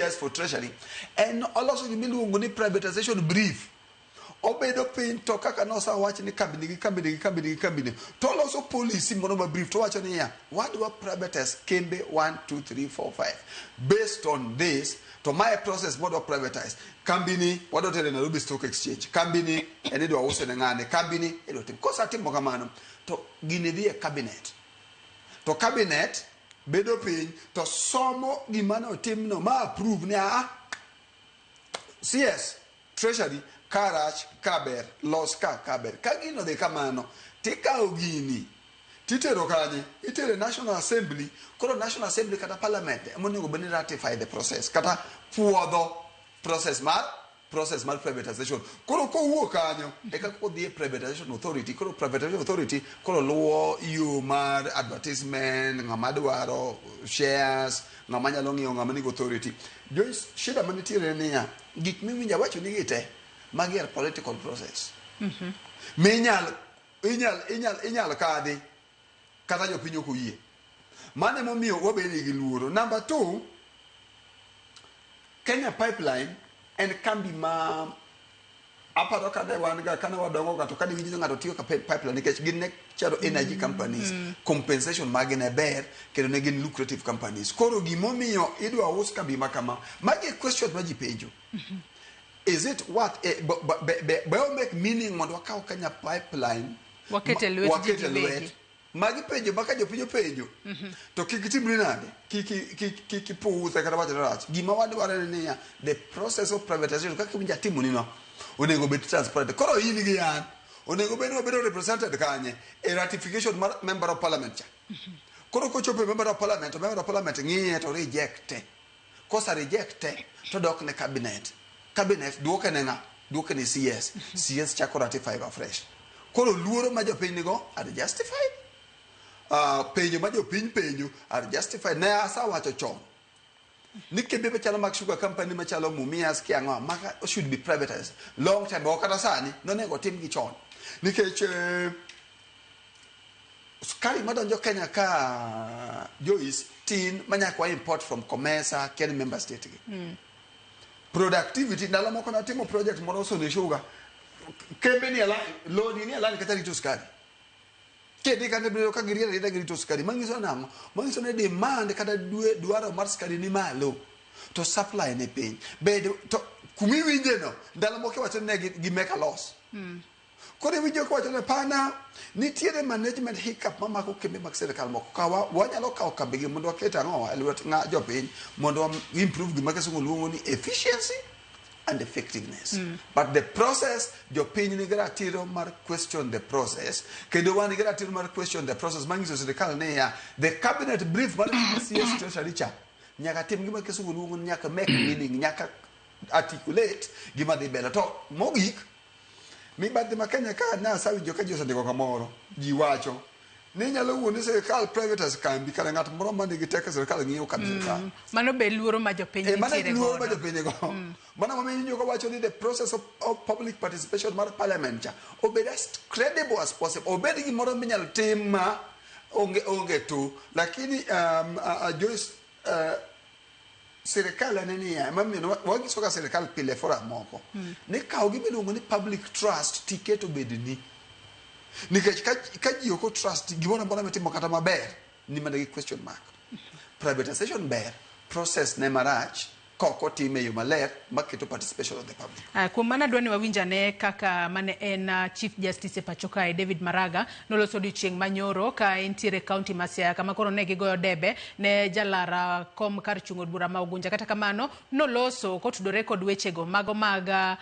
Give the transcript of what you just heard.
CS for Treasury en oloso gima iluongo ni privatization brief. Obedo piny to kaka nosewach ni kambini gi kambini gi kambini gi kambini to oloso policy moro ma brief to owacho niya wadwa privatize kembe 1 2 3 4 5 based on this to mae process mwadwa privatize kambini wadwa tero e Nairobi Stock Exchange kambini en idwa use ne ng'ane kambini idwa tim kosatimo kamano to gini dhi e cabinet to cabinet bedo piny to somo gima ne otimno ma approve ni a CS Treasury ka rach ka ber los ka ka ber ka gino dhi kamano tikawo gini titero kanye itero e National Assembly koro National Assembly kata Parliament ema onego bed ni ratify the process kata puodho process mar process mar privatization. Koro kowuok kanyo, eka kodhi e privatization authority. Koro privatization authority koro luwo yo mar advertisement, ng'ama dwaro shares, ng'ama nyalo ng'iewo, ng'ama nigi authority. Joyce, shida manitiere en niya, gik miwinjo awacho ni gi te, magi are political process. Minyal, inyal, inyal, inyal kadhi kata jopiny ok oyie. Mano emomiyo wabedo gi luoro. Number two, Kenya Pipeline en kambi ma aparo kane wan ga kane wadongo ga to kane iwinjo ng'ato tiyo ka pipeline nikech gin ne chalo energy companies compensation magi ne ber kendo ne gin lucrative companies koro gimomiyo idwa us kambi ma kama magi e questions ma ji penjo is it worth eh, be, be, be, be o make meaning mondo wakaw Kenya Pipeline Waket e lwet ji waket e giwegi. lwet Magi penjo ma ka jopiny openjo to kik itimri nade, kik kik kik ipuse kata wacho rach. Gima wadwaro en niya, the process of privatization kaka iwinjo atimoni no, onego obed transparent. Koro in gi an, onego bed ni wabedo represented kanye? E ratification mar member of parliament cha. Koro kochopo e member of parliament, to member of parliament ng'iye to reject. Kosa reject to dok ne cabinet. Cabinet duoke ne ng'a? Duoke ne CS. CS chako ratify afresh. Koro luoro ma jopiny nigo are justified. Penjo ma jopiny penjo are justified. Ne asawacho chon ni kembe machalo mag sugar company machalo Mumias ki ang'o maka should be privatized long time ago kata sani nonego timgi chon nikech sukari madonjo Kenya ka Joyce tin manyaka wa import from Comesa kia ni member state gi. Productivity ndalo moko natimo project moro Sony Sugar kembe ni e line lodi ni e line kata rito sukari. Kidhi kanyo ibiro ka giriere ariera girito sukari manyiso nang'o? Manyiso ni demand kata dwe, dwaro mar sukari ni malo to supply ni piny. Bed to kumiwinje no ndalo moko iwacho ni ne gi, gi make a loss. Koro iwinjo kiwacho ni pana nitiere management hiccup mamako kembe mag sirikal moko. Ka wa, wanyalo kawo kambigi mondo waket ang'o e lwet ng'a jopiny mondo wa improve gima kisungu luongo ni efficiency and effectiveness. But the process, jopiny nigi ratiro mar question the process, kendo wan gi ratiro mar question the process manyiso sirikal niya, the cabinet brief mar CS Treasury cha, nyaka tim gima kisungu luongo ni nyaka make meaning, nyaka articulate gima dhi mbele. To mogik, Mibadhi ma Kenya ka ne asewinjo ka ji osendiko kamoro, ji wacho ni inyalo wuo ni sirkal privatize kambi kare ng'at moro ma nigi teko e sirkal ng'iewo kambi sirkal. Mano be luoro ma jopiny Eh, mano e nitiere luoro ma godo. jopiny nigo. Mano emomiyo iwinjo ka wacho ni the process of public participation mar parliament cha obed as credible as possible. Obed gimoro minyalo tim ma onge onge to. Lakini Joyce sirikal en niya emomiyo wanyiso ga sirikal pile forum moko ni kaw gima iluongo ni public trust tiket obedni nikech ka, ka ji ok trust gimoro amora mitimo kata maber ni mana gi question mark privatization ber process ne marach ka ok otime e yo maler maketo participation of the public. Kuom mano adwa ni wawinj ane kaka mane en Chief Justice e pacho kae David Maraga noloso odiochieng' ma nyoro ka entiere e kaunti ma Siaya kama koro ne gigoyo debe ne jalar kom kar chung' od bura ma Ugunja. Kata kamano noloso kotudore kod wechego mago mag